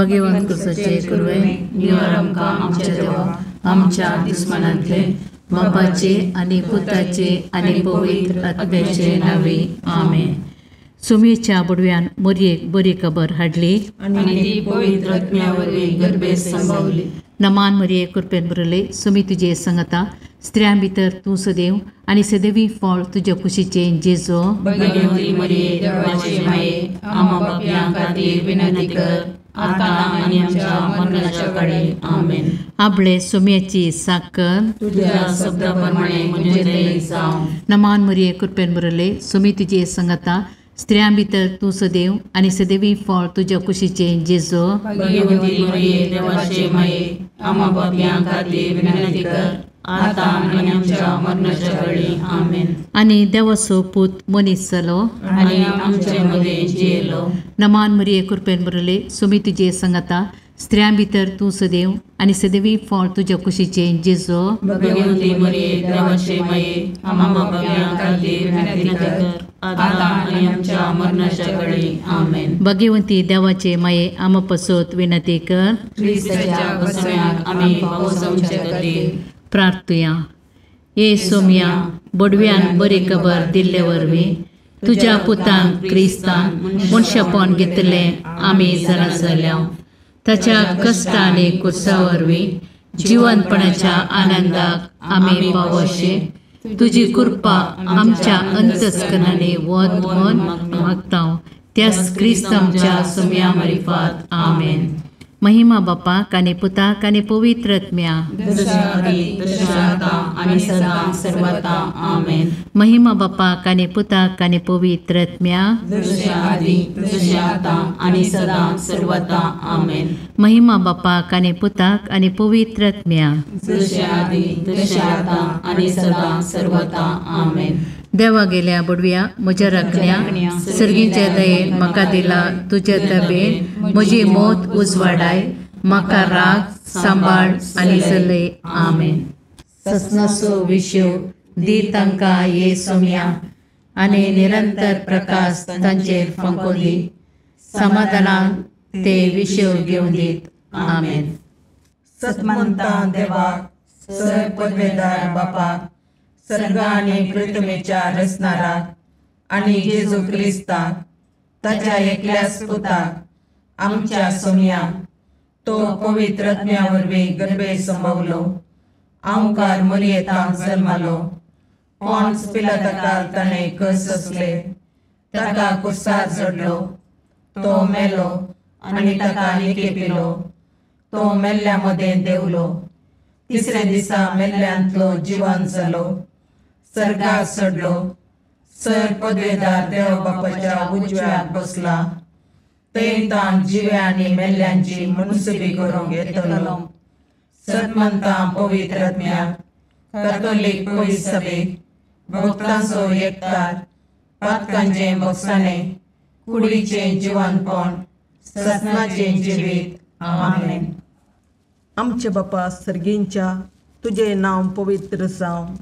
भगवंत कुसाचे कुरवे निवार आमकां आमच्या देवा आमच्या दुस्मनांतले बापाचे आनी पुताचे आनी पवित्र आत्म्याचे नांवे आमेन. सुमेच्या बुडव्यान मोरयेक बरी खबर हाडली आनी ती पवित्र आत्म्या वरवीं गर्भेत संभावली. नमान मरिये कृपेन भरले सुमी तुजे संगता स्त्रियां भितर तूं सदैव आनी सदैवी फळ तुज्या कुशीचें जेजो. भगवती मरिये देवाचे माये आम्हा पापयां खातीर विनंती कर आतां आनी आमच्या मरणाच्या काळी आमेन. आपले सुम्याची साकर तुझ्या शब्दा प्रमाणे म्हजें जावं. नमान मरिये कृपेन भरले सुमी तुजे संगता स्त्रियां भितर तूं सदैव आनी सदैवी फळ तुज्या कुशीचें जेजो. भगवती मरिये देवाचे माये आम्हा पापयां खातीर विनंती कर आतां आनी आमच्या मरणाच्या काळी आमेन. आनी देवाचो पूत मनीस जालो आनी आमचे मदें जियेलो. नमान मरिये कृपेन भरले सुमी तुजे संगता स्त्रियां भितर तूं सदैव आनी सदैवी फळ तुज्या कुशीचें जेजो. भगवती मरिये देवाचे माये आम्हा पापयां खातीर विनंती कर आतां आनी आमच्या मरणाच्या काळी आमेन. भगवंती देवाचे माये आम्हा पसत विनंती कर. क्रिस्ताच्या बसव्याक आमी पावसाचे खातीर प्रार्थुया. ये सोम्या बडव्यान बरी खबर दिल्ले वरवीं तुज्या पुतान क्रिस्तान मनशापण घेतलें आमी जाणा जाल्या. ताच्या कश्ट आनी कुर्सा वरवीं जिवनपणाच्या आनंदाक आमी पावोशे तुजी कृपा आमच्या अंतस्करणांनी वत म्हूण मागता त्याच क्रिस्त आमच्या सोम्या मारिफात आमेन. महिमा बापाक आनी पुताक आनी पवित्र आत्म्या. महिमा बापाक आनी पुताक आनी पवित्र आत्म्या. महिमा बापाक आनी पुताक आनी पवित्र आत्म्या. देवा गेल्या बुडव्या म्हज्या राखण्या सर्गीच्या दयेन म्हाका दिला तुज्या दबेन म्हजी मौत उजवाडाय म्हाका राग सांबाळ आनी चलय आमेन. ससनाचो विशय दी तांकां ये सोम्या आनी निरंतर प्रकाश तांचेर फांको दी समाधानान ते विशय घेवन दीत आमेन. सतमंता देवाक सर पदवेदार बापाक सर्ग आनी पृथ्वीच्या रचणाराक आनी जेजू क्रिस्ताक ताच्या एकल्याच पुताक आमच्या सोम्याक तो पवित्र आत्म्या वरवीं गर्भे संभवलो आंवकार मरियेतांक जल्मालो पॉन्स पिलाताकाल ताणें कस सोंसले ताका कुर्सार चडलो तो मेलो आनी ताका निकेपिलो तो मेल्ल्या मदें देंवलो तिसऱ्या दिसा मेल्ल्यांतलो जिवन जालो सर्गाक चडलो सर पदवेदार देव बापाच्या उजव्याक बसला थंय ताण जिव्या आनी मेल्ल्यांची मनसुबी करूंक येतलो. सतमंता पवित्र आत्म्याक कॅथोलीक पवित्र सभेक भक्तांचो एकतार पातकांचें भोगसाणें कुडीचें जिवनपण ससनाचें जिवीत आमेन. आमचे बापा सर्गींच्या तुजें नांव पवित्र जावं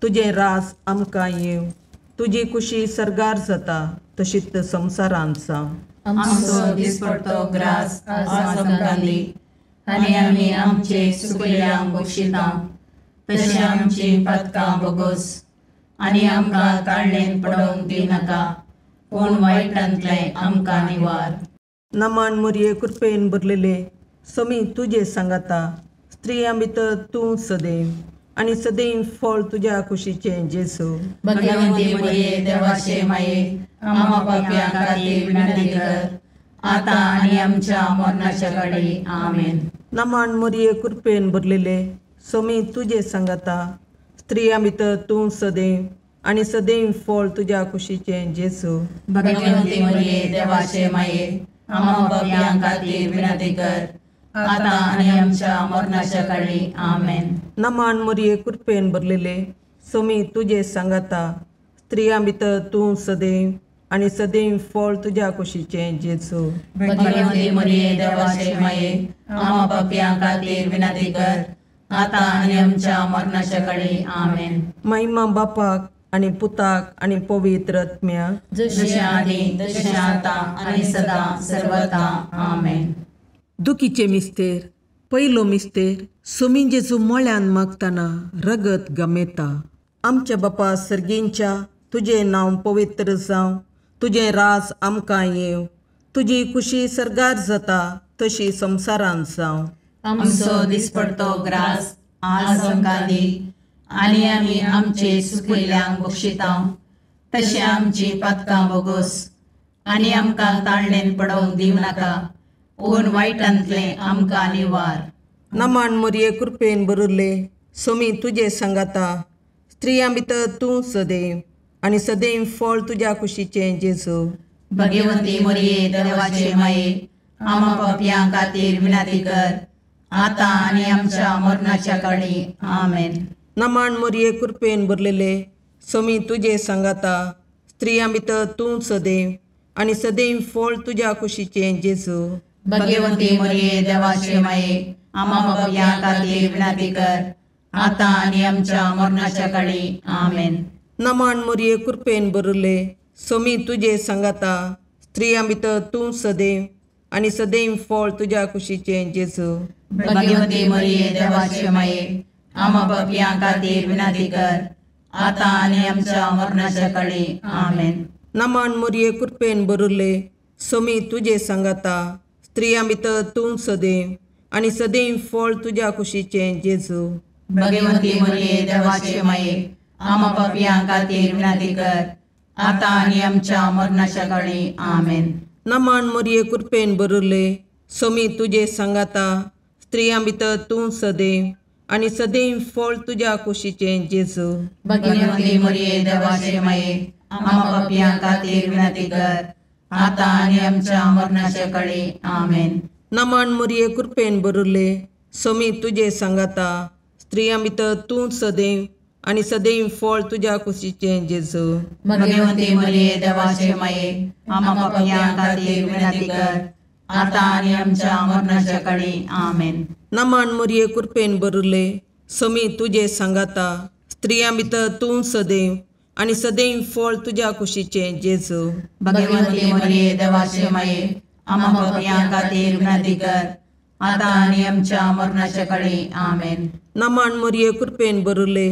तुजें राज आमकां येवं तुजी कुशी सर्गार जाता तशीच संवसारांत जावं. आमचो दिसपडतो ग्रास आज आमकां दी आनी आमी आमचे सुकल्यांक बक्षिता तशें आमची पातकां बोगोस आनी आमकां ताळणेन पडोवंक दिनाका पूण वायटांतलें आमकां निवार. नमान मोरये कृपेन भरलेले समी तुजे सांगाता स्त्रियां भितर तूं सदैव आनी सदैव फळ तुज्या कुशीचें जेजू. भगवंती मरिये देवाचे माये आम्हा पापयां खातीर विनंती कर आतां आनी आमच्या मरणाच्या काळी आमेन. नमान मोरये कृपेन भरलेले समी तुजे सांगाता स्त्रियां भितर तूं सदैव आनी सदैव फळ तुज्या कुशीचें जेजू. भगवंती मरिये देवाचे माये आम्हा पापयां खातीर विनंती कर आतां आनी आमच्या मरणाच्या काळी आमेन. नमान मोरये कृपेन भरलेले समी तुजे सांगाता स्त्रियां भितर तूं सदैव आनी सदैव फळ तुज्या कुशीचें जेजू. भगवंती मरिये देवाचे माये आम्हा पापयां खातीर विनंती कर आतां आनी आमच्या मरणाच्या काळी आमेन. महिमा बापाक आनी पुताक आनी पवित्र आत्म्याक जशें आदी तशें आतां आनी सदां सर्वता आमेन. दुखीचे मिस्तेर पयलो मिस्तेर सोमी जेजू मळ्यान मागतना रगत गमेता. आमच्या बापा सर्गींच्या तुजें नांव पवित्र जावं, तुजें राज आमकां येवं, तुजी खुशी सर्गार जाता तशी संवसारांत जावं. आमचो दिसपडतो ग्रास आज आमकां दी आनी आमी आमचे सुकिल्ल्यांक बक्षिता तशें आमची पातकां बोगोस आनी आमकां ताळणेन पडोवंक दिवं नाका पूण वायटांतलें आमकां निवार. नमान मोरये कृपेन बरुल्ले सोमी तुजे सांगाता, स्त्रियां भितर तूं सदैव आनी सदैव फळ तुज्या कुशीचें जेजू. भगवंती मोरये देवाचे माये आमा पापयां खातीर विनंती कर आतां आनी आमच्या मरणाच्या काळी. आमेन. नमान मोरये कृपेन भरलेले सोमी तुजे सांगाता, स्त्रियां भितर तूं सदैव आनी सदैव फळ तुज्या कुशीचें जेजू. भगवंती मोरये देवाचे माये आमा पापयां खातीर विनंती कर आतां आनी आमच्या मरणाच्या काळी. आमेन. नमान मोरये कृपेन भरले सोमी तुजे सांगाता, स्त्रियां भितर तूं सदैव आनी सदैव फळ तुज्या कुशीचें जेजू. भगवंती मोरये देवाचे माये आमा पापयां खातीर विनंती कर आतां आनी आमच्या मरणाच्या काळी. आमेन. नमान मोरये कृपेन भरले सोमी तुजे सांगाता, स्त्रियां भितर तूं सदैव आनी सदैव फळ तुज्या कुशीचें जेजू. भगवंती मोरये देवाचे माये आमा पापयां खातीर विनंती कर आतां आनी आमच्या मरणाच्या काळी. आमेन. नमान मोरये कृपेन भरले सोमी तुजे सांगाता, स्त्रियां भितर तूं सदैव आनी सदैव फळ तुज्या कुशीचें जेजू. भगवंती मोरये देवाचे माये आमा पापयां खातीर विनंती कर आतां आनी आमच्या मरणाच्या काळी. आमेन. नमान मोरये कृपेन भरले सोमी तुजे सांगाता, स्त्रियां भितर तूं सदैव आनी सदैव फळ तुज्या कुशीचें जेजू. भगवंती मोरये देवाचे माये आमा पापयां खातीर विनंती कर आतां आनी आमच्या मरणाच्या काळी. आमेन. नमान मोरये कृपेन भरले सोमी तुजे सांगाता, स्त्रियां भितर तूं सदैव आनी सदैव फळ तुज्या कुशीचें जेजू. भगवंती मोरये देवाचे माये आमा पापयां खातीर विनंती कर आतां आनी आमच्या मरणाच्या काळी. आमेन. नमान मोरये कृपेन भरले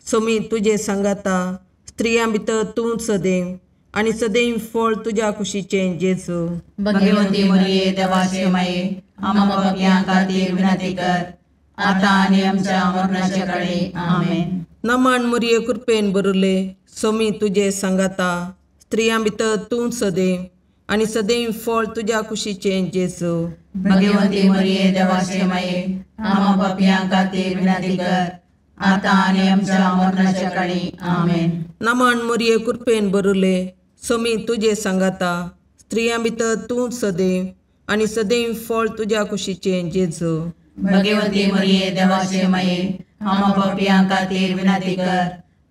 सोमी तुजे सांगाता, स्त्रियां भितर तूं सदैव आनी सदैव फळ तुज्या कुशीचें जेजू. भगवंती मोरये देवाचे माये आमा पापयां खातीर विनंती कर आतां आनी आमच्या मरणाच्या काळी. आमेन. नमान मोरये कृपेन भरले सोमी तुजे सांगाता, स्त्रियां भितर तूं सदैव आनी सदैव फळ तुज्या कुशीचें जेजू. भगवंती मोरये देवाचे माये आमा पापयां खातीर विनंती कर आतां आनी आमच्या मरणाच्या काळी. आमेन. नमान मोरये कृपेन भरले सोमी तुजे सांगाता, स्त्रियां भितर तूं सदैव आनी सदैव फळ तुज्या कुशीचें जेजू. भगवंती मोरये देवाचे माये आमा पापयां खातीर विनंती कर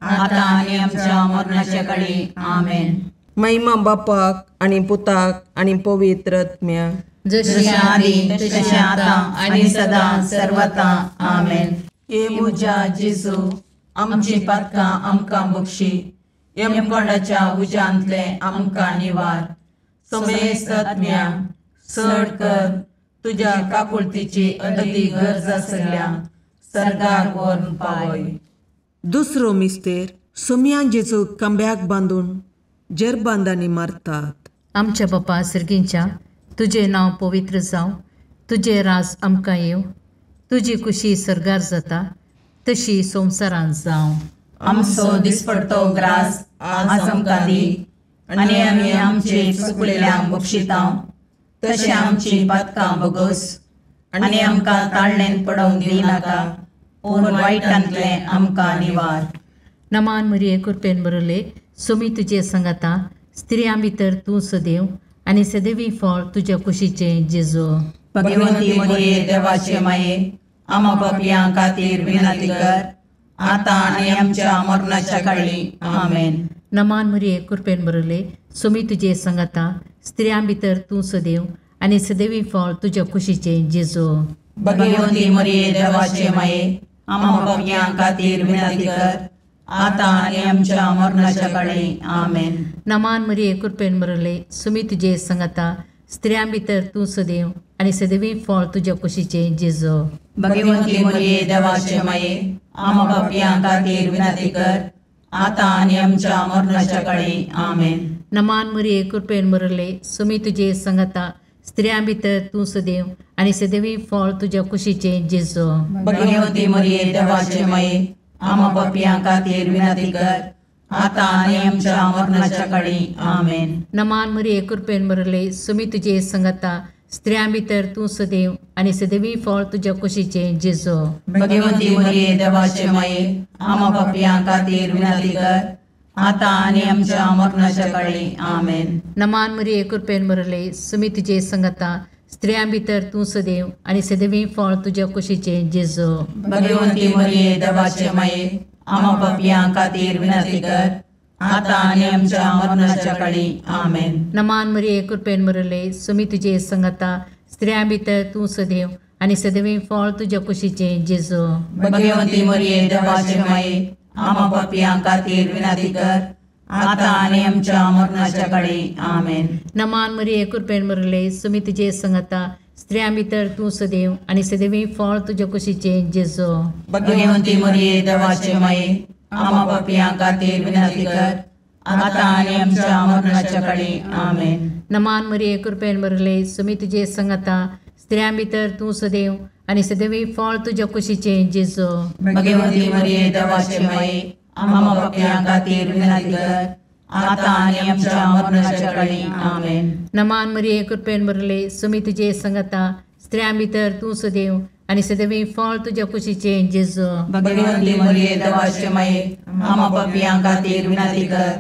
आतां आनी आमच्या मरणाच्या काळी. आमेन. महिमा बापाक आनी पुताक आनी पवित्र आत्म्याक, जशी आदी तशें आतां आनी सदां सर्वता. आमेन. हे म्हज्या जेजू आमची पातकां आमकां बक्षी, यमकोंडाच्या उज्यांतलें आमकां निवार, समेस्त आत्म्या चड कर तुज्या काकुळतीची अदती गरज आसल्या सर्गाक व्हरून पावय. दुसरो मिस्तेर सोमया जेजू खांब्याक बांदून जेरबांदांनी मारतात. आमच्या बापा सर्गींच्या तुजें नांव पवित्र जावं, तुजें राज आमकां येवं, तुजी खुशी सर्गार जाता तशी संवसारांत जावं. आमचो दिसपडतो ग्रास आज आमकां दी आनी आमी आमचे चुकलेल्यांक बक्षिता तशें आमची पातकां बगोस आनी आमकां ताळणेन पडोवंक दिनाका पूण वायटांतलें आमकां निवार. नमान मरिये कृपेन बरले सोमी तुजे सांगाता, स्त्रियां भितर तूं सदैव आनी सदैवी फळ तुज्या कुशीचें जेजू. भगवंती मरिये देवाचे माये आमा पापयां खातीर विनंती कर आतां आनी आमच्या मरणाच्या काळी. आमेन. नमान मरिये कृपेन बरले सोमी तुजे सांगाता, स्त्रियां भितर तूं सदैव आनी सदैवी फळ तुज्या कुशीचें जेजू. भगवंती मरिये देवाचे माये आमा पापयां खातीर विनंती कर आतां आनी आमच्या मरणाच्या काळी. आमेन. नमान मरिये कृपेन बरले सोमी तुजे सांगाता, स्त्रियां भितर तूं सदैव आनी सदैवी फळ तुज्या कुशीचें जेजू. भगवंती मरिये देवाचे माये, आम्हा पापयां खातीर विनंती कर, आतां आनी आमच्या मरणाच्या काळी. आमेन. नमान मरिये, कृपेन भरले, सुमी तुजे संगता, स्त्रियां भितर तूं सदैव आनी सदैवी फळ तुज्या कुशीचें जेजू. भगवंती मरिये देवाचे माये, आम्हा पापयां खातीर विनंती कर, आतां आनी आमच्या मरणाच्या काळी. आमेन. नमान मरिये, कृपेन भरले, सुमी तुजे संगता, स्त्रियां भितर तूं सदैव आनी सदैवी फळ तुज्या कुशीचें जेजू. भगवंती मरिये देवाचे माये, आम्हा पापयां खातीर विनंती कर, आतां आनी आमच्या मरणाच्या काळी. आमेन. नमान मरिये, कृपेन भरले, सुमी तुजे संगता, स्त्रियां भितर तूं सदैव आनी सदैवी फळ तुज्या कुशीचें जेजू. भगवंती मरिये देवाचे माये, आम्हा पापयां खातीर विनंती कर, आतां आनी आमच्या मरणाच्या काळी. आमेन. नमान मरिये, कृपेन भरले, सुमी तुजे संगता, स्त्रियां भितर तूं सदैव आनी सदैवी फळ तुज्या कुशीचें जेजू. भगवंती मरिये देवाचे माये, आम्हा पापयां खातीर विनंती कर, आतां आनी आमच्या मरणाच्या काळी. आमेन. नमान मरिये, कृपेन भरले, सुमी तुजे संगता, स्त्रियां भितर तूं सदैव आनी सदैवी फळ तुज्या कुशीचें जेजू. भगवंती मरिये देवाचे माये, आम्हा पापयां खातीर विनंती कर, आतां आनी आमच्या मरणाच्या काळी. आमेन. नमान मरिये, कृपेन भरले, सुमी तुजे संगता, स्त्रियां भितर तूं सदैव आनी सदैवी फळ तुज्या कुशीचें जेजू. भगवंती मरिये देवाचे माये, आम्हा पापयां खातीर विनंती कर, आतां आनी आमच्या मरणाच्या काळी. आमेन. नमान मरिये, कृपेन भरले, सुमी तुजे संगता, स्त्रियां भितर तूं सदैव आनी सदैवी फळ तुज्या कुशीचें जेजू. भगवंती मरिये देवाचे माये, आम्हा पापयां खातीर विनंती कर,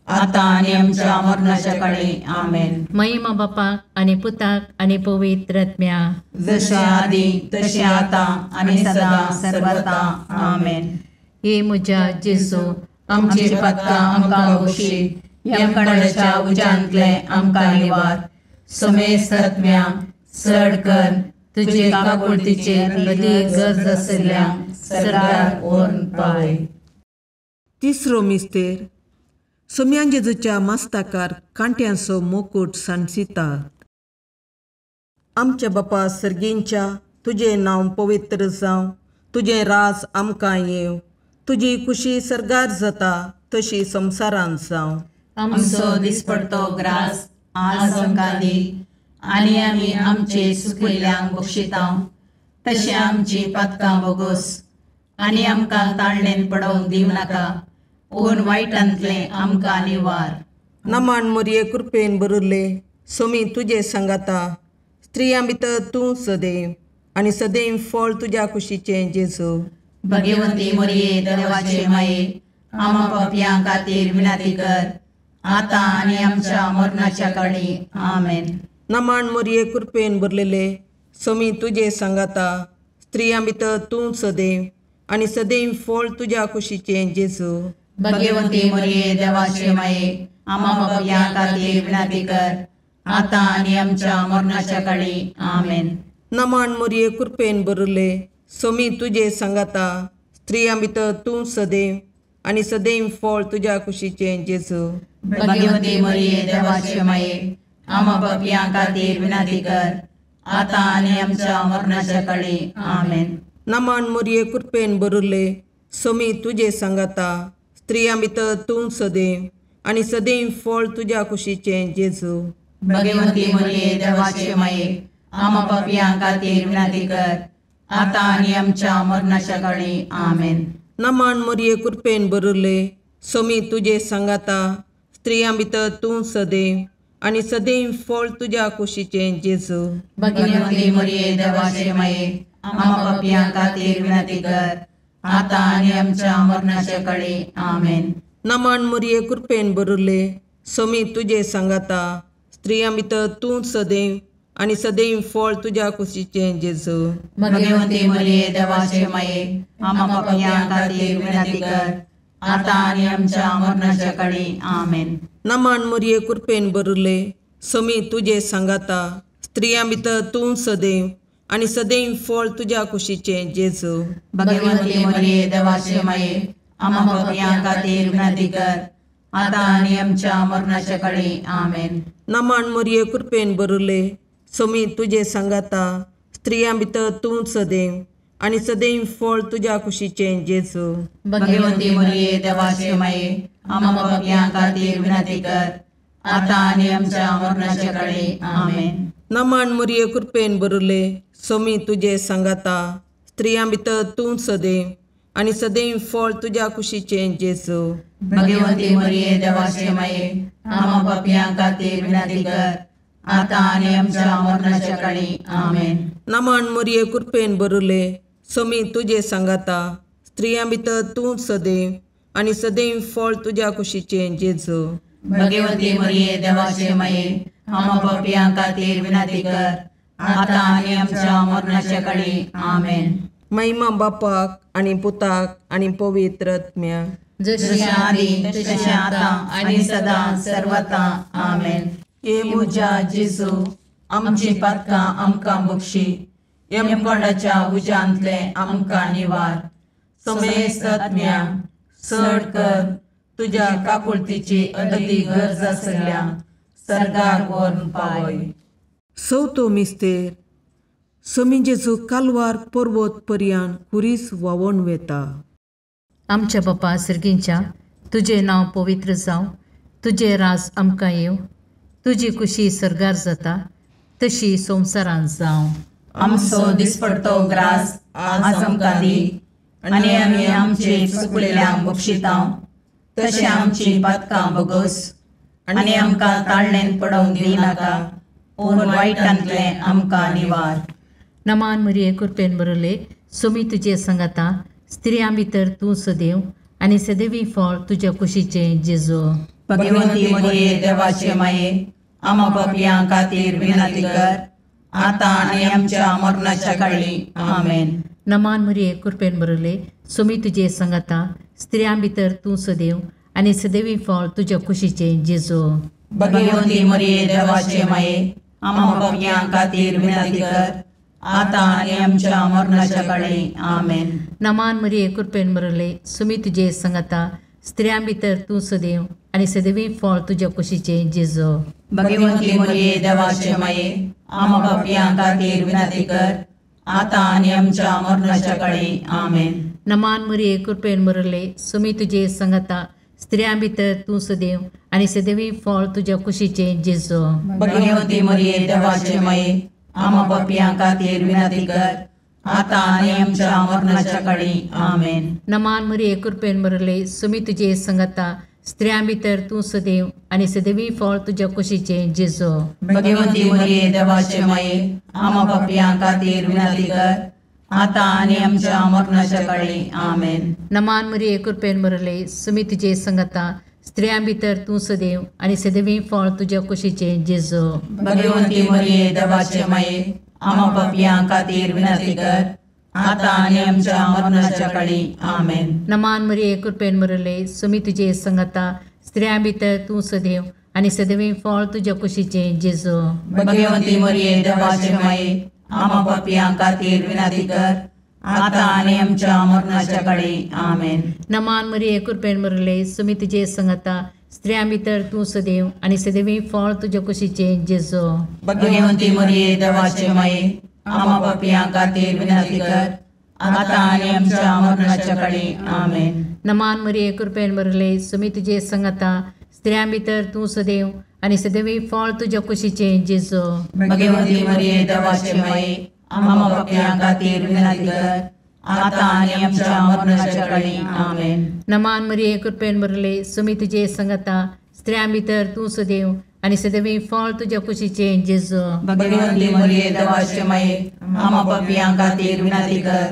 आतां आनी आमच्या मरणाच्या काळी. आमेन. महिमा बापाक आनी पुताक आनी पवित्र आत्म्या, जशें आदी तशें आतां आनी सदां सर्वता. आमेन. हे म्हज्या जेजू, आमची पातकां आमकां बक्षी, यमकणाच्या उज्यांतले आमकां निवार, समेस्त आत्म्या चड कर तुजे काकुळतीचेर अदीक गरज आशिल्ल्या सरकार व्हरून पावय. तिसरो मिस्तेर. सोम्यान जेजूच्या मस्ताकार कांट्यांचो मुकूट सांडसितात. आमच्या बापा सर्गींच्या, तुजें नांव पवित्र जावं, तुजें राज आमकां येवं, तुजी कुशी सर्गार जाता तशी संवसारांत जावं. आमचो दिसपडतो ग्रास आज आमकां दी, आनी आमी आमचे सुकिल्ल्यांक बक्षिता तशें आमची पातकां बोगोस, आनी आमकां ताळणेन पडोवंक दिवं नाका, पूण वायटांतलें आमकां निवार. नमान मरिये, कृपेन भरिल्ले, सोमी तुजे सांगाता, स्त्रियां भितर तूं सदैव आनी सदैव फळ तुज्या कुशीचें जेजू. भगवंती मरिये देवाचे माये, आम्हा पापयां खातीर विनंती कर, आतां आनी आमच्या मरणाच्या काळी. आमेन. नमान मरिये, कृपेन भरलेले, सोमी तुजे सांगाता, स्त्रियां भितर तूं सदैव आनी सदैव फळ तुज्या कुशीचें जेजू. भगवंती मरिये देवाचे माये, आम्हा पापयां खातीर विनंती कर, आतां आनी आमच्या मरणाच्या काळी. आमेन. नमान मरिये, कृपेन भरिल्ले, सोमी तुजे सांगाता, स्त्रियां भितर तूं सदैव आनी सदैव फळ तुज्या कुशीचें जेजू. भगवंती मरिये देवाचे माये, आम्हा पापयां खातीर विनंती कर, आतां आनी आमच्या मरणाच्या काळी. आमेन. नमान मरिये, कृपेन भरिल्ले, सोमी तुजे सांगाता, स्त्रियां भितर तूं सदैव आनी सदैव फळ तुज्या कुशीचें जेजू. भगवंती मरिये देवाचे माये, आम्हा पापयां खातीर विनंती कर, आतां आनी आमच्या मरणाच्या काळी. आमेन. नमान मरिये, कृपेन भरिल्ले, सोमी तुजे सांगाता, स्त्रियां भितर तूं सदैव आनी सदैव फळ तुज्या कुशीचें जेजू. भगवंती मरिये देवाचे माये, आम्हा पापयां खातीर विनंती कर, आतां आनी आमच्या मरणाच्या काळी. आमेन. नमान मरिये, कृपेन भरिल्ले, सोमी तुजे सांगाता, स्त्रियां भितर तूं सदैव आनी सदैव फळ तुज्या कुशीचें जेजू. भगवंती मरिये देवाचे माये, आम्हा पापयां खातीर विनंती कर, आतां आनी आमच्या मरणाच्या काळी. आमेन. नमान मरिये, कृपेन भरिल्ले, सोमी तुजे सांगाता, स्त्रियां भितर तूं सदैव आनी सदैव फळ तुज्या कुशीचें जेजू. भगवंती मरिये देवाचे माये, आम्हा पापयां खातीर विनंती कर, आतां आनी आमच्या मरणाच्या काळी. आमेन. नमन मरिये कृपेन भरिल्ले, स्वामी तुजे सांगाता, स्त्रियां भितर तूं सदैव आनी सदैव फळ तुज्या कुशीचें जेजू. भगवंती मरिये देवाचे माये, आम्हा पापयां खातीर विनंती कर, आतां आनी आमच्या मरणाच्या काळी. आमेन. नमन मरिये कृपेन भरिल्ले, स्वामी तुजे सांगाता, स्त्रियां भितर तूं सदैव आनी सदैव फळ तुज्या कुशीचें जेजू. भगवंती मरिये देवाचे माये, आम्हा पापयां खातीर विनंती कर, आतां आनी आमच्या मरणाच्या काळी. आमेन. नमन मरिये कृपेन भरिल्ले, स्वामी तुजे सांगाता, स्त्रियां भितर तूं सदैव आनी सदैव फळ तुज्या कुशीचें जेजू. भगवंती मरिये देवाचे माये, आम्हा पापयां खातीर विनंती कर, आतां आनी आमच्या मरणाच्या काळी. आमेन. महिमा बापाक आनी पुताक आनी पवित्र आत्म्याक, जशें आदी तशें आतां आनी सदां सर्वता. आमेन. हे म्हज्या जेजू, आमची पातकां आमकां बक्षी, यमकोंडाच्या उज्यांतले आमकां निवार, समेस्त आत्म्या चड कर तुज्या काकुळतीची अदती गरज आसल्या सर्गाक व्हरून पावय. चवथो मिस्तेर. स्वामी जेजू कालवार पर्वत पर्यान खुरीस व्हांवून वेता. आमच्या बापा सर्गींच्या, तुजें नांव पवित्र जावं, तुजें राज आमकां येवं, तुजी कुशी सर्गार जाता तशी संवसारांत जावं. आमचो दिसपडतो ग्रास आज आमकां दी, आनी आमी आमचे चुकलेल्यांक बक्षितां तशें आमची पातकां बगस, आनी आमकां ताळणेन पडोवंक दिनाका, पूण वायटांतलें आमकां निवार. नमान मरिये कृपेन भरिल्ले, स्वामी तुजे सांगाता, स्त्रियां भितर तूं सदैव आनी सदैवी फळ तुज्या कुशीचें जेजू. भगवंती मरिये देवाचे माये, आम्हा पापयां खातीर विनंती कर, आतां आनी आमच्या मरणाच्या काळी. आमेन. नमान मरिये कृपेन भरिल्ले, स्वामी तुजे सांगाता, स्त्रियां भितर तूं सदैव आनी सदैवी फळ तुज्या कुशीचें जेजू. भगवंती मरिये देवाचे माये, आम्हा पापयां खातीर विनंती कर, आतां आनी आमच्या मरणाच्या काळी. आमेन. नमान मरिये कृपेन भरिल्ले, स्वामी तुजे सांगाता, स्त्रियां भितर तूं सदैव आनी सदैवी फळ तुज्या कुशीचें जेजू. भगवंती मरिये देवाचे माये, आम्हा पापयां खातीर विनंती कर, आतां आनी आमच्या मरणाच्या काळी. आमेन. नमान मरिये कृपेन भरिल्ले, स्वामी तुजे सांगाता, स्त्रियां भितर तूं सदैव आनी सदैवी फळ तुज्या कुशीचें जेजू. भगवंती मरिये देवाचे माये, आम्हा पापयां खातीर विनंती कर, आतां आनी आमच्या मरणाच्या काळी. आमेन. नमान मरिये कृपेन भरिल्ले, स्वामी तुजे सांगाता, स्त्रियां भितर तूं सदैव आनी सदैवी फळ तुज्या कुशीचें जेजू. भगवंती मरिये देवाचे माये, आम्हा पापयां खातीर विनंती कर, आतां आनी आमच्या मरणाच्या काळी. आमेन. नमान मरिये कृपेन भरिल्ले, स्वामी तुजे सांगाता, स्त्रियां भितर तूं सदैव आनी सदैवी फळ तुज्या कुशीचें जेजू. भगवंती मरिये देवाचे माये, आम्हा पापयां खातीर विनंती कर, आतां आनी आमच्या मरणाच्या काळी. आमेन. नमान मरिये कृपेन भरिल्ले, स्वामी तुजे सांगाता, स्त्रियां भितर तूं सदैव आनी सदैवी फळ तुज्या कुशीचें जेजू. भगवंती मरिये देवाचे माये, आम्हा पापयां खातीर विनंती कर, आतां आनी आमच्या मरणाच्या काळी. आमेन. नमान मरिये कृपेन भरिल्ले, स्वामी तुजे सांगाता, स्त्रियां भितर तूं सदैव आनी सदैवी फळ तुज्या कुशीचें जेजू. भगवंती मरिये देवाचे माये, आम्हा पापयां खातीर विनंती कर, आतां आनी आमच्या मरणाच्या काळी. आमेन. नमान मरिये कृपेन भरिल्ले, स्वामी तुजे सांगाता, स्त्रियां भितर तूं सदैव आनी सदैवी फळ तुज्या कुशीचें जेजू. भगवंती मरिये देवाचे माये, आम्हा पापयां खातीर विनंती कर, आतां आनी आमच्या मरणाच्या काळी. आमेन. नमान मरिये कृपेन भरिल्ले, स्वामी तुजे सांगाता, स्त्रियां भितर तूं सदैव आनी सदैवी फळ तुज्या कुशीचें जेजू. भगवंती मरिये देवाचे माये, आम्हा पापयां खातीर विनंती कर,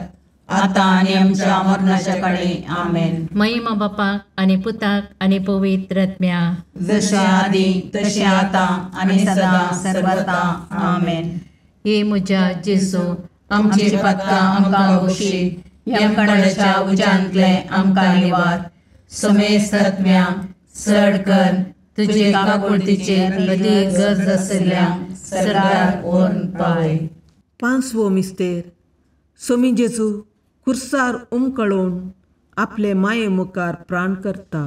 आतां आनी आमच्या मरणाच्या काळी. आमेन. महिमा बापाक आनी पुताक आनी पवित्र आत्म्याक, जशें आदी तशें आतां आनी सदां सर्वता. आमेन. हे म्हज्या जेजू, आमची पातकां आमकां बक्षी, यमकंडाच्या उज्यांतले आमकां निवार, समेस्त आत्म्या चड कर तुजे काकुळतीचेर अदीक गरज आशिल्ल्या सर्गाक व्हरून पावय. पांचवो मिस्तेर. स्वामी जेजू खुर्सार उमकळून आपले माये मुखार प्राण करता.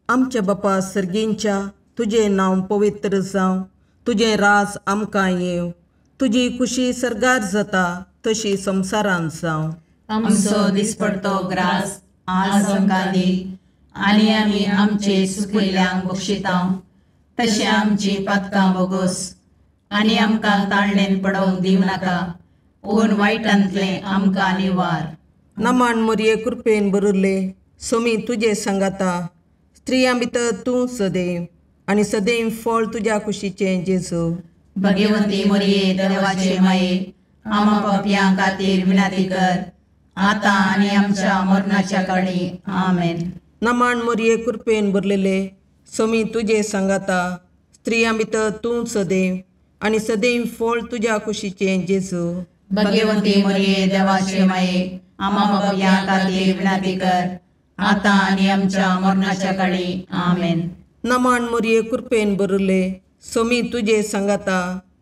आमच्या बापा सर्गींच्या तुजें नांव पवित्र जावं, तुजें राज आमकां येवं, तुजी खुशी सर्गार जाता तशी संवसारांत जावं. आमचो दिसपडतो ग्रास आज आमकां दी आनी आमी आमचे सुकिल्ल्यांक बक्षिता तशें आमची पातकां बोगोस आनी आमकां ताळणेन पडोवंक दिवं नाका पूण वायटांतलें आमकां निवार. नमान मोरये कृपेन बरुल्ले सोमी तुजे सांगाता, स्त्रियां भितर तूं सदैव आनी सदैव फळ तुज्या कुशीचें जेजू. भगवंती मोरये देवाचे माये आमा पापयां खातीर विनंती कर आतां आनी आमच्या मरणाच्या काळी. आमेन. नमान मोरये कृपेन भरलेले सोमी तुजे सांगाता, स्त्रियां भितर तूं सदैव आनी सदैव फळ तुज्या कुशीचें जेजू. भगवंती मोरये देवाचे माये आमा पापयां खातीर विनंती कर आतां आनी आमच्या मरणाच्या काळी. आमेन. नमान मोरये कृपेन भरले सोमी तुजे सांगाता,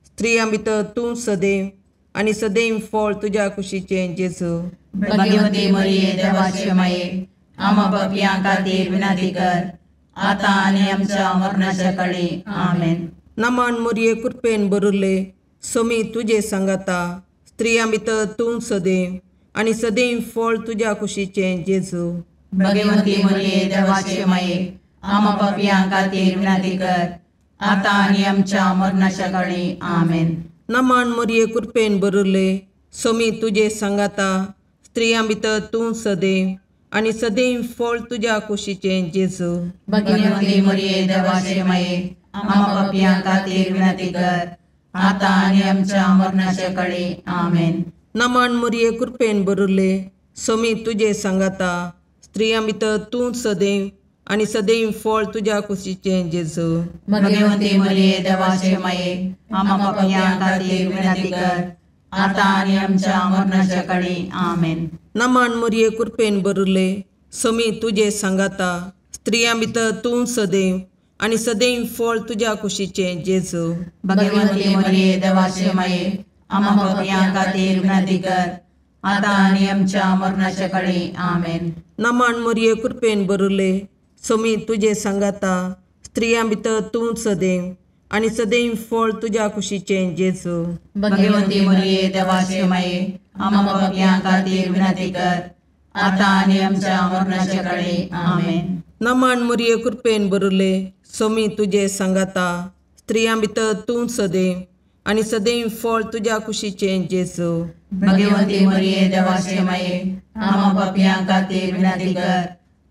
स्त्रियां भितर तूं सदैव आनी सदैव फळ तुज्या कुशीचें जेजू. भगवंती मोरये देवाचे माये आमा पापयां खातीर विनंती कर आतां आनी आमच्या मरणाच्या काळी. आमेन. नमान मोरये कृपेन भरले सोमी तुजे सांगाता, स्त्रियां भितर तूं सदैव आनी सदैव फळ तुज्या कुशीचें जेजू. भगवंती मोरये देवाचे माये आमा पापयां खातीर विनंती कर आतां आनी आमच्या मरणाच्या काळी. आमेन. नमान मोरये कृपेन भरले सोमी तुजे सांगाता, स्त्रियां भितर तूं सदैव आनी सदैव फळ तुज्या कुशीचें जेजू. भगवंती मोरये देवाचे माये आमा पापयां खातीर विनंती कर आतां आनी आमच्या मरणाच्या काळी. आमेन. नमान मोरये कृपेन भरले सोमी तुजे सांगाता, स्त्रियां भितर तूं सदैव आनी सदैव फळ तुज्या कुशीचें जेजू. भगवंती मोरये देवाचे माये आमा पापयां खातीर विनंती कर आतां आनी आमच्या मरणाच्या काळी. आमेन. नमान मोरये कृपेन भरले सोमी तुजे सांगाता, स्त्रियां भितर तूं सदैव आनी सदैव फळ तुज्या कुशीचें जेजू. भगवंती मोरये देवाचे माये आमा पापयां खातीर विनंती कर आतां आनी आमच्या मरणाच्या काळी. आमेन. नमान मोरये कृपेन भरले सोमी तुजे सांगाता, स्त्रियां भितर तूं सदैव आनी सदैव फळ तुज्या कुशीचें जेजू. भगवंती मोरये देवाचे माये आमा पापयां खातीर विनंती कर आतां आनी आमच्या मरणाच्या काळी. आमेन. नमान मोरये कृपेन भरले सोमी तुजे सांगाता, स्त्रियां भितर तूं सदैव आनी सदैव फळ तुज्या कुशीचें जेजू. भगवंती मोरये देवाचे माये आमा पापयां खातीर विनंती कर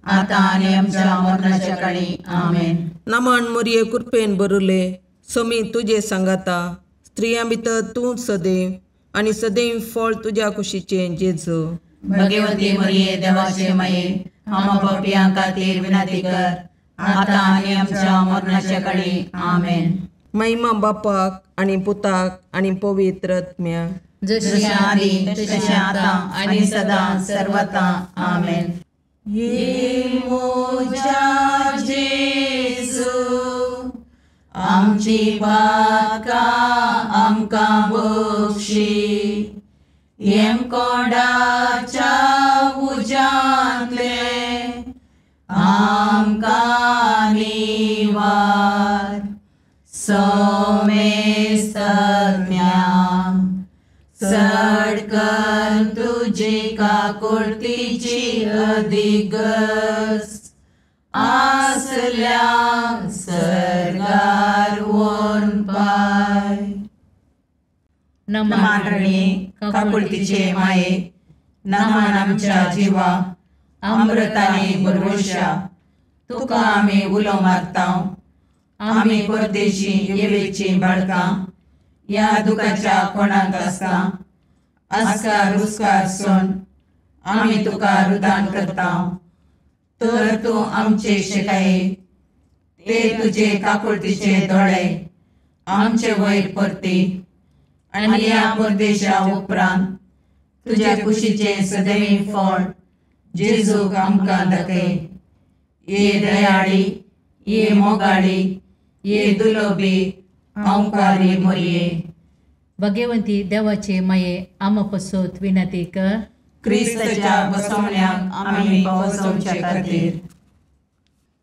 आतां आनी आमच्या मरणाच्या काळी. आमेन. नमान मोरये कृपेन भरले सोमी तुजे सांगाता, स्त्रियां भितर तूं सदैव आनी सदैव फळ तुज्या कुशीचें जेजू. भगवंती मोरये देवाचे माये आमा पापयां खातीर विनंती कर आतां आनी आमच्या मरणाच्या काळी. आमेन. महिमा बापाक आनी पुताक आनी पवित्र आत्म्याक, जशी आदी तशें आतां आनी सदां सर्वता. आमेन. ये मोजा जेजू आमची पातकां आमकां बक्षी, येमकोंडाच्या उज्यांतले आमकां निवार. सोमेस्तज्ञा चड कर तुजी काकुळतीची अधिगस आसल्या सर्गार व्हरून पाय. नमान रणी काकुळतीचे माये, नमान आमच्या जिवा अमृताने भरवशा, तुका आमी उलो मारता. आमी परदेशी येवेची बाळकां ह्या दुखाच्या कोणाक आसता आस्कार रुस्कार सोन आमी तुका रुदान करता. तर तूं आमचे शिकाये ते तुजे काकुळतीचे दोळे आमचे वयर परती आनी ह्या परदेशा उपरांत तुज्या कुशीचें सदैव फळ जेजूक आमकां दाखय. ये दयाळी, ये मोगाळी, ये दुलोबी अंकारी मोरये. भगवंती देवाचे माये आमा पसोत विनंती कर. क्रिस्ताच्या बसवण्याक आमी पावसोवचे खातीर.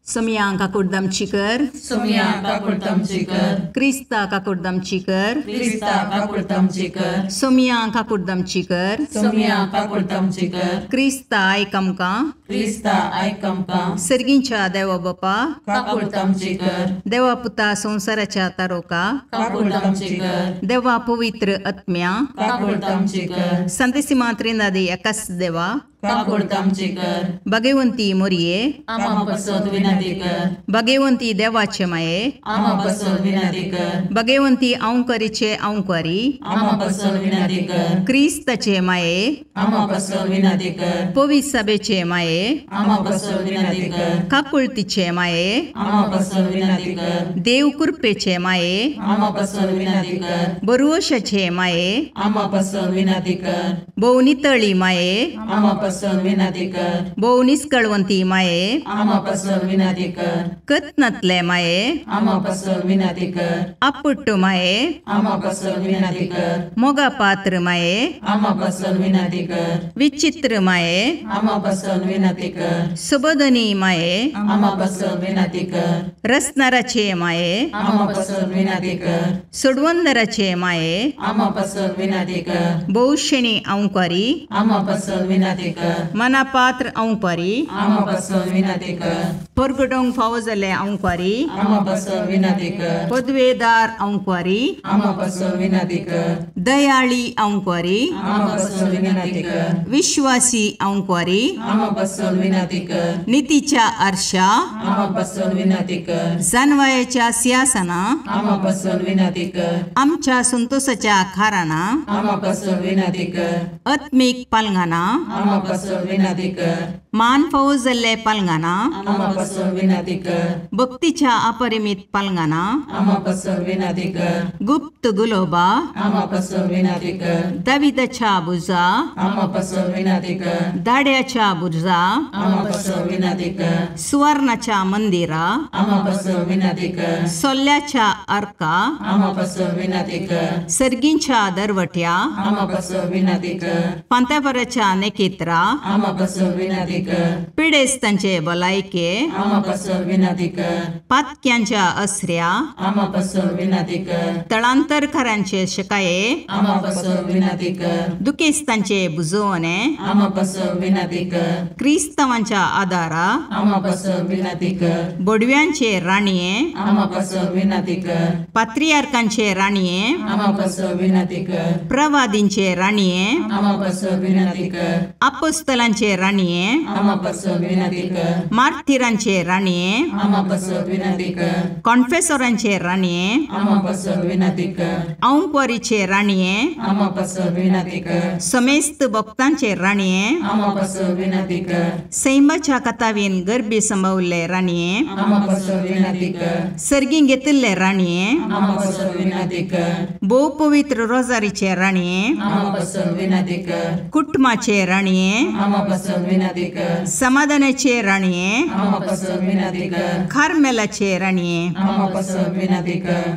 सोमया काकुडदामची कर, सोमया काकुडदामची कर, क्रिस्ता काकुडदामची कर, क्रिस्ता काकुडदामची कर, सोमया काकुडदामची कर, सोमया काकुडदामची कर, क्रिस्ता आयक आमकां, क्रिस्ता आयक आमकां, सर्गींच्या देवा बापा काकुडदामची कर, देवा पुता संवसाराच्या तारोका काकुडदामची कर, देवा पवित्र आत्म्या काकुडदामची कर, संतेसिमा त्रिनादी एकाच देवा काकुडदामची कर, भगवंती मोरये आमा पसत विनंती कर, भगवंती देवाचे माये आमा पसत विनंती कर, भगवंती औंकरीचे औंकरी आमा पसत विनंती कर, क्रिस्ताचे माये आमा पसत विनंती कर, पवित्र सभेचे माये आमा पसत विनंती कर, काकुळतीचे माये आमा पसत विनंती कर, देव कृपेचे माये आमा पसत विनंती कर, बरुवशाचे माये आमा पसत विनंती कर, भोव नितळी माये आमा पसत विनंती कर, भोव निस्कळवंती माये आमा पसत विनंती कर, कत्नातले माये आमा पसत विनंती कर, आपुट्ट माये आमा पसत विनंती कर, मोगा पात्र माये आमा पसत विनंती कर, विचित्र माये आमा पसत विनंती कर, सुबोधनी माये आमा पसत विनंती कर, रसनाराचे माये आमा पसत विनंती कर, सोडवंदराचे माये आमा पसत विनंती कर, भोवशेणी औंकारी आमा पसत विनंती कर, मनापात्र औंकारी आमा पसत विनंती कर, परगटोंक फावो जाल्ले औंकारी आमा पसत विनंती कर, पदवेदार औंकारी आमा पसत विनंती कर, दयाळी औंकारी आमा पसत विनंती कर, विश्वासी औंकारी आमा पसत विनंती कर, नितीच्या आरशा आमा पसत विनंती कर, जानवायाच्या सिंहासना आमा पसत विनंती कर, आमच्या संतोषाच्या खाराना आमा पसत विनंती कर, आत्मीक पालंगाना आमा पसत विनंती कर, मान फावो जाल्ले पालंगाना आमा पसत विनंती कर, भक्तीच्या अपरिमित पालंगाना आमा पसत विनंती कर, गुप्त गुलोबा आमा पसत विनंती कर, दाविदाच्या बुजा आमा पसत विनंती कर, दाड्याच्या बुर्जा आमा पसत विनंती कर, सुवर्णाच्या मंदिरा आमा पसत विनंती कर, सोल्ल्याच्या अर्का आमा पसत विनंती कर, सर्गींच्या दरवट्या आमा पसत विनंती कर, पांतापराच्या नेकेत्रा आमा पसत विनंती कर, पिडेस्तांचे भलायके आमा पसत विनंती कर, पातक्यांच्या असऱ्या आमा पसत विनंती कर, तळांतरकारांचे शकाये आमा पसत विनंती कर, दुखेस्तांचे बुजवणे आमा पसत विनंती कर, क्रिस्तावांच्या आदारा आमा पसत विनंती कर, बोडव्यांचे राणये आमा पसत विनंती कर, पात्रियार्कांचे राणये आमा पसत विनंती कर, प्रवादींचे राणये आमा पसत विनंती कर, अपोस्तलांचे राणये आमा पसत विनंती कर, मार्थिरांचे राणये आमा पसत विनंती कर, कॉन्फेसोरांचे राणये आमा पसत विनंती कर, औंकवारीचे राणये आमा पसत विनंती कर, समेस्त भक्तांचे राणये आमा पसत विनंती कर, सैमाच्या कथावीन गर्भी संभवल्ले राणये आमा पसत विनंती कर, सर्गीं घेतिल्ले राणये आमा पसत विनंती कर, भोव पवित्र रोजारीचे राणये आमा पसत विनंती कर, कुटुंबाचे राणये आमा पसत विनंती कर, समाधानाचे राणये आमा पसत विनंती कर, कार्मेलाचे राणये आमा पसत विनंती कर,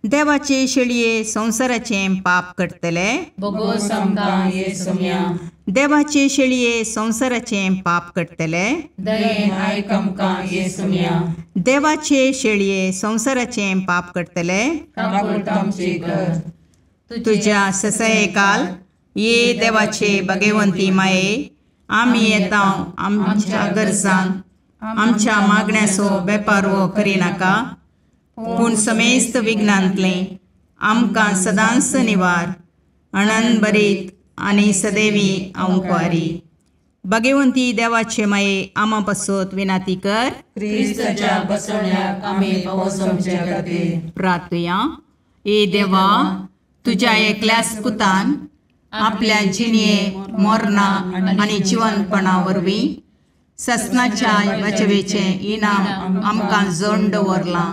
देवाचे शेळये संवसाराचे पाप करतले बोगोस आमकां ये सोम्या, देवाचे शेळये संवसाराचे पाप करतले दयेन आयक आमकां ये सोम्या, देवाचे शेळये संवसाराचे पाप करतले काकुळट आमची कर, तुझ्या ससयकाल ये देवाचे भगवंती माये आमी येता आमच्या गरजांक आमच्या मागण्याचो बेपारवो करिनाका पूण समेस्त विघ्नांतलें आमकां सदांच निवार अणनभरीत आनी सदैवी अंकवारी भगवंती देवाचे माये आमा पासत विनाती कर क्रिस्ताच्या बसवण्याक आमी पावस आमच्या खातीर प्रार्थुया. ए देवा, तुज्या एकल्याच पुतान आपल्या जिणये मरणा आनी जिवनपणा वरवीं ससनाच्या वाचवेचें इनाम आमकां जण दवरलां.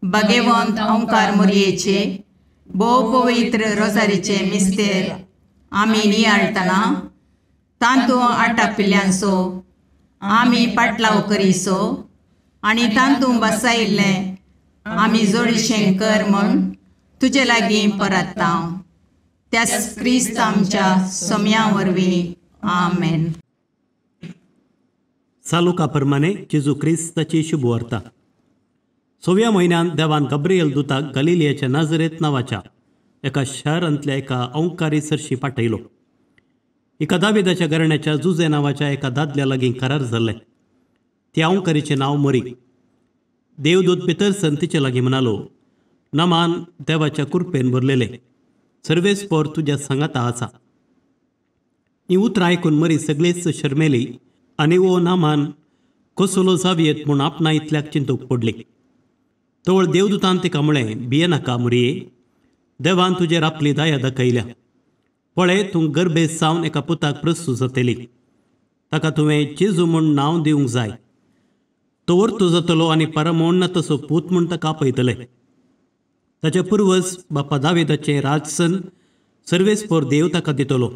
भगवंत ओंकार मोरयेचे भोव पवित्र रोजारीचे मिस्तेर आमी नियाळटना तांतू आटापिल्ल्यांचो आमी पाटलाव करीसो आनी तांतू बसायिल्लें आमी जोडीशें कर म्हूण तुजे लागीं परत्ता. त्याच क्रिस्त आमच्या सोम्या वरवीं. आमेन. सालुका प्रमाणे जेजू क्रिस्ताची शुभवार्ता. सव्या म्हयन्यान देवान गब्रियल दुताक गलिलियाच्या नाजरेत नांवाच्या एका शहरांतल्या एका अंकारी सरशी पाठयलो. एका दाविदाच्या घराण्याच्या जुजे नांवाच्या एका दादल्या लागीं करार जाल्लें. त्या अंकारीचें नांव मरी. देवदूत भितर सर तिचे लागीं म्हणालो, नमान देवाच्या कुरपेन भरलेले, सर्वेस्पोर तुज्या सांगाता आसा. ही उतरां आयकून मरी सगळीच शर्मेली आनी ओ नामान कसलो जावयेत म्हूण आपणा इतल्याक चिंतूंक पडली. तवळ देवदूतान तिका म्हळें, भियेनाका मुरये, देवान तुजेर आपली दया दाखयल्या. पळय, तूं गर्भेस्त जावन एका पुताक प्रस्तूत जातली. ताका तुवें जेजू म्हूण नांव दिवंक जाय. तो वर्तू जातलो आनी परमोन्नताचो पूत म्हूण ताका आपयतले. ताचे पुर्वज बापा दाविदाचें राजसन सर्वेस्पोर देव ताका दितलो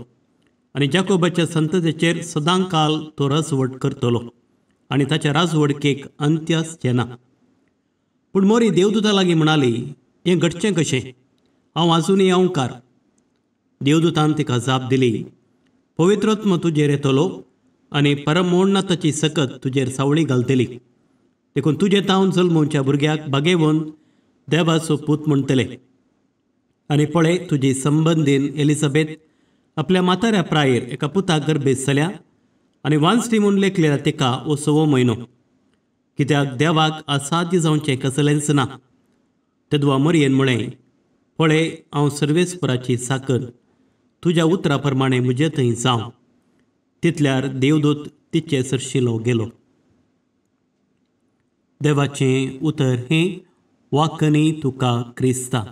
आनी जाकोबाच्या संततेचेर सदांकाल तो राजवट करतलो आनी ताच्या राजवडकेक अंत्य आसचें ना. पूण मोरी देवदूता लागीं म्हणाली, हें घडचें कशें? हांव आजुनूय अंकार. देवदूतान तिका जाप दिली, पवित्रात्मो तुजेर येतलो आनी परमोन्नताची सकत तुजेर सावळी घालतली. देखून तुजें तावन जल्मोवच्या भुरग्याक बागेवन देवाचो पूत म्हणटले. आनी पळय, तुजी संबंदीन एलिझाबेथ आपल्या म्हाताऱ्या प्रायेर एका पुताक गर्भेस्त जाल्या आनी वांसटी म्हूण लेखलेल्या तिका हो सवो म्हयनो. कित्याक देवाक असाध्य जावचें कसलेंच ना. तेदवा मरयेन म्हळें, पळय, हांव सर्वेस्पराची साकर, तुज्या उतरा प्रमाणे म्हजे थंय जावं. तितल्यार देवदूत तिचे सरशिलो गेलो. देवाचें उतर हें वाकनी तुका क्रिस्ता.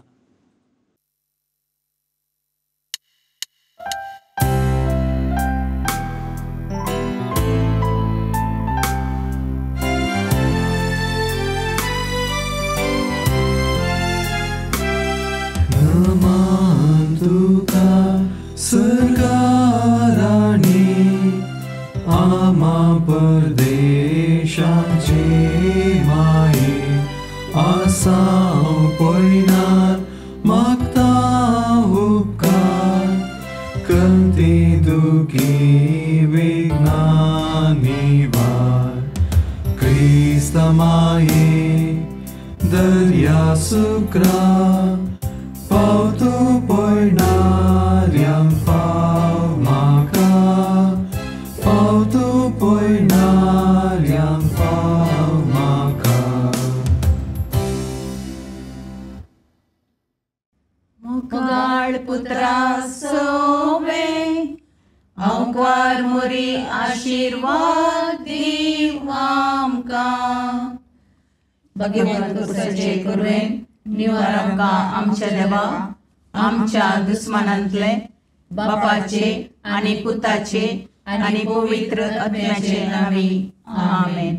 नमान तुका सरकाराणी आमा परदेशाचे माये आसाव पयनार मागता उपकार कंती दुखी विघ्ना निवार क्रिस्त माये दर्या सुक्रा पावतो पयणाऱ्यांक पाव म्हाका पावतो पयणाऱ्यांक पाव म्हाका. मुगाळ पुत्रा सोवे अंकार मोरी आशीर्वाद दीव आमकां. भगवंत कुसाचे कुरवेन निवार आमकां आमच्या देवा आमच्या दुस्मानांतले बापाचे आनी पुताचे आनी पवित्र आत्म्याचे नांवी. आमेन.